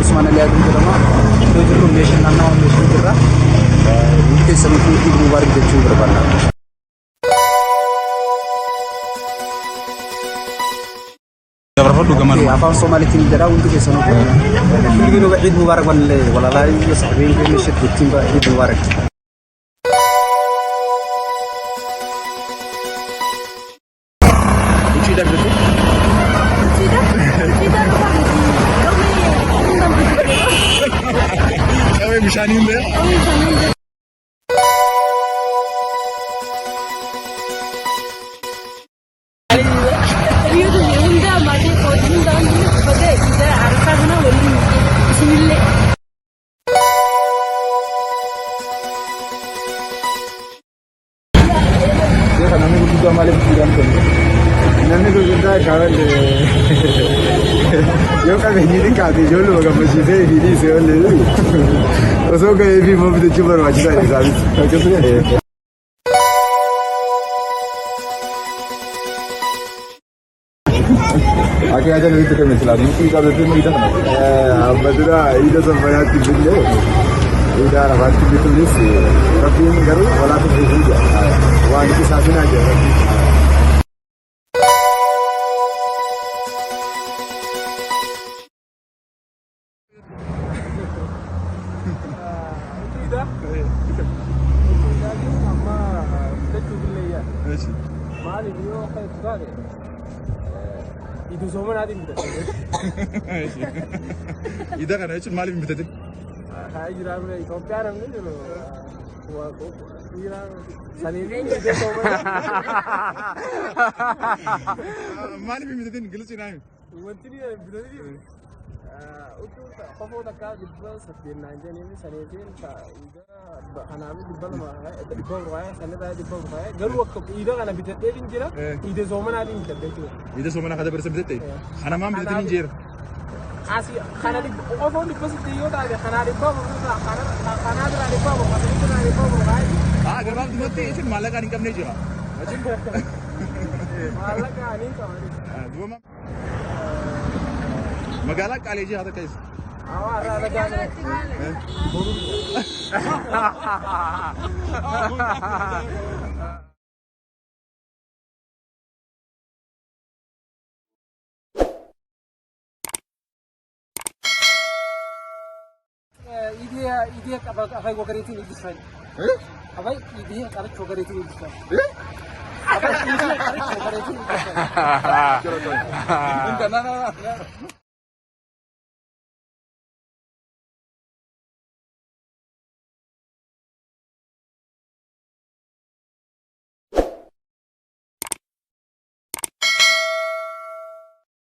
Maqaan Usmaan Alii Aduu jedhama. Iddoo jirru meeshaan naannawa meeshaan jirra. Hundi keessaniifuu Iid Mubaarak jechuu barbaanna. Dabarfadhu gamanuma. Afaan Somaaliitiin jedha hundi keessanuu. Kulligiinuba Iid Mubaarak baan leeyahay. Walaalaa iyo saxiibooyinka meesha joogtiinba Iid Mubaarak. Ucciidha bitatu. Qawwee bishaanii hin bee. Hunda maatii kootii hunda hundi baga iida arafaa kana waliin isinillee. Seera namni gurguddaa maaliif fuudhaan kennu? Namni gurguddaa shaaballe yoo qabeenyi xiqqaate ijoolluma gammachiisee fi dhiise olle osoo gahee fi immoo bitachuu barbaachisaa isaanis. Akkasuma. Akka yaada nuti kenne silaa nuti qabdee nu iida kana. Amma dura iida sanbataatti binne iida arafaatti bituunis rabbiin garuu walaa tuffisuu jedha. Waan qisaasinaa jedha rabbiin. Maaliif yoo akka itti taate iddoo soomanaatiin bitadhe. Iida kana jechuun maaliif hin bitatin? Haa jiraa bira Itoophiyaa namni jiru dhiiraa sanii fi iddoo soomanaa. Maaliif hin bitatin? Gilsi naa himi. Wanti ni bitatanii huccuu kofoo takkaa 800 naan jedhanii saniitiin kanaaf 200 400 sanirraa 400 garuu akka iida kana bitadheetiin jira iida soomanaatiin bitadhe jechuudha. Iida soomanaa kana dabarsa bitatte. Kana maan bitatin hin jeera. Asii kana qofoon 800 yoo taate kanaa 400 irraa kanaa biraa 400 kana biraa 400 kaa'e. Haa gabaabdumatti jechuun maallaqaan hin qabnee jira. Maallaqa ani hin qaban. Duuba magaalaa Qaaleejii haa takka eessa? Awaa irraa dhagaa. Idee afaan wagareetiin eebbifame. Afaan idee qaracha wagareetiin eebbifame. Afaan idee qaracha wagareetiin eebbifame. Na na na.